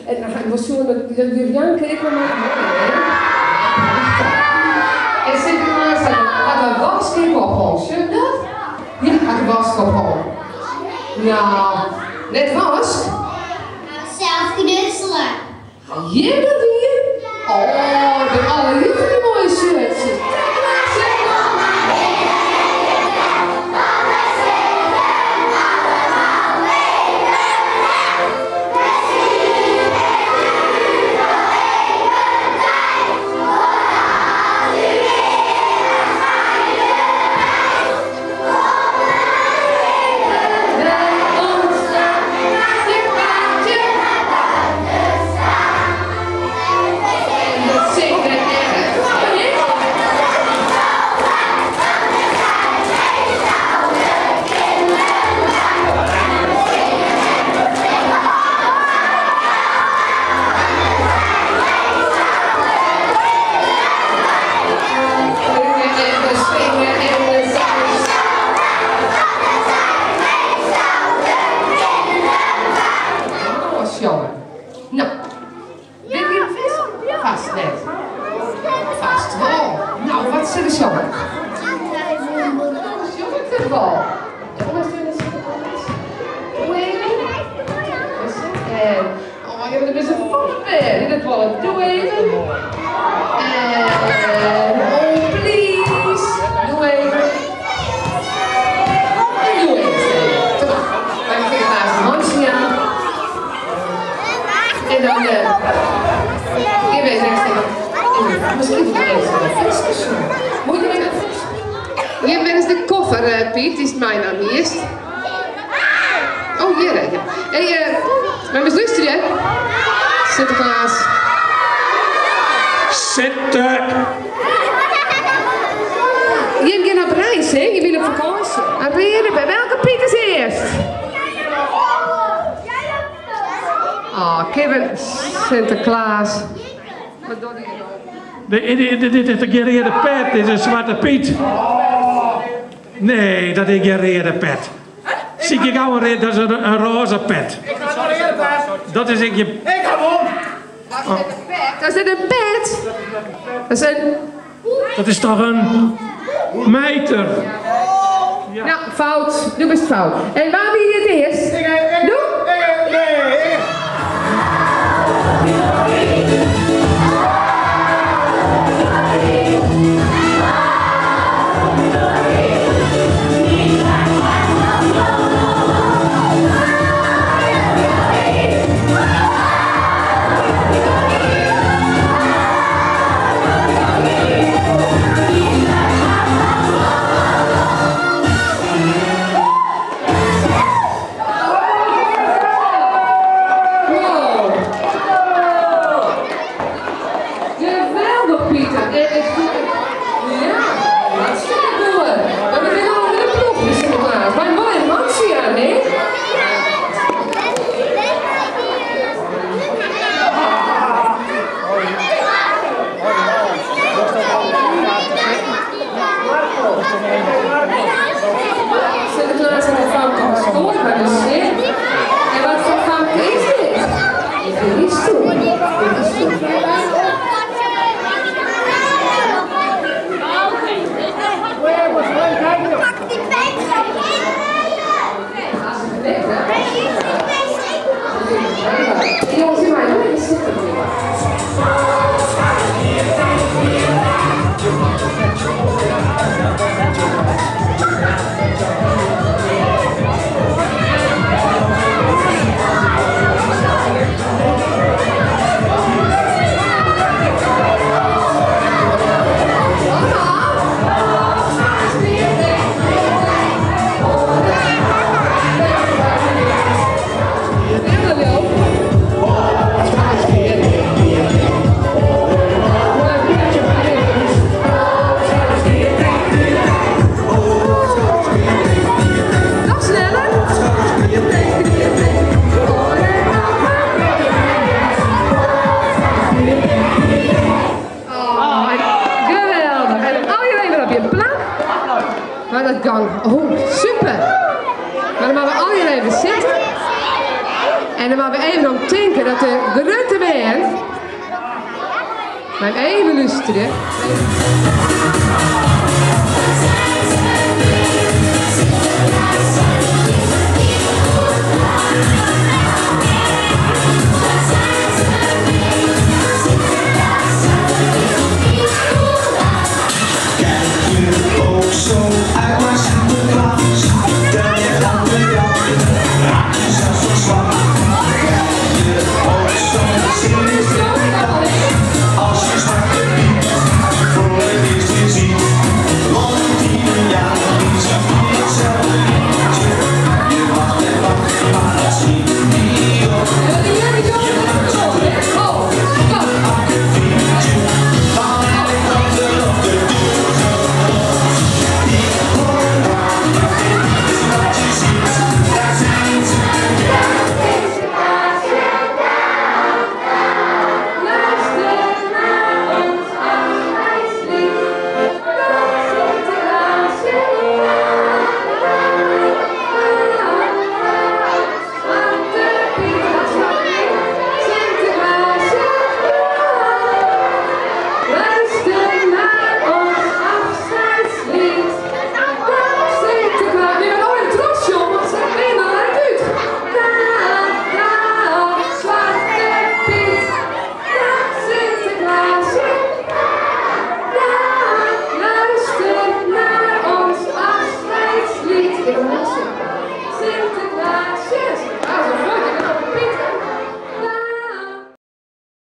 En dan ha ik wol sjoen dat juf Janke ek wol mei. Moai hè? Prachtich. En Sinteklaas hat in wask ek ophong. Sjoch ik dat? Ja, hat de wask ophong. No, net wask. Sels knutsele. Ha jim dat dien? Oh, it binne allegear fan dy moaie shirtsjes. Sjonge. No, dit wie it ferske? Fast net. Fast wol. No, wat sille we sjonge? Sjong ik dit wol? Doe even. En, oh, jawel, der is in folle bern. Dit wol ik. Doe even. En, oh, please. Doe even. En doe even. Kom maar. Wij beginnen naast de handje aan. En dan gean we even even. Miskien moet ik even een ferske sjonge. Moet je even een ferske? Hjir, wêr is de koffer, Piet, dy'tst meinaam hiest? Oh, hjir, ja. Hey, mei ris lústerje. Sinteklaas. Sitte! Jim gean op reis, hè? Jim binne op fakânsje. In reade pet. Welke Piet is earst? Oh, Kevin, Sinteklaas. Wat docht hy no? Dit is gjin reade pet, dit is in swarte Piet. Nee, dat is gjin reade pet. Sykje gau in reade, dat is in rôze pet. Ik ha in reade pet. Dat is ek gjin. Ik ha wol. Dat is net in pet. Dat is in. Dat is toch in mijter. Ja. Nou, fout. Do bist fout. En wa wie it earst? Do? Nee, ik. Wow. Geweldich, Pieter. Ja, hartstikke goed. Mar we binne al in de ploech by Sinteklaas. Mei wol in hantsje aan, hè? Sinteklaas hat in famke geskoard by de sin. En wat foar famke is dit? Dit is stoer. Dit is stoer. Jongens, hier maar even zitten. Noch sneller. Oh, geweldich. En allegear even op je plak. Maar dat gang. Oh, super. Maar dan moatte we allegear even sitte. En dan moatte we even om tinke dat de grutte bern. Maar even luisteren.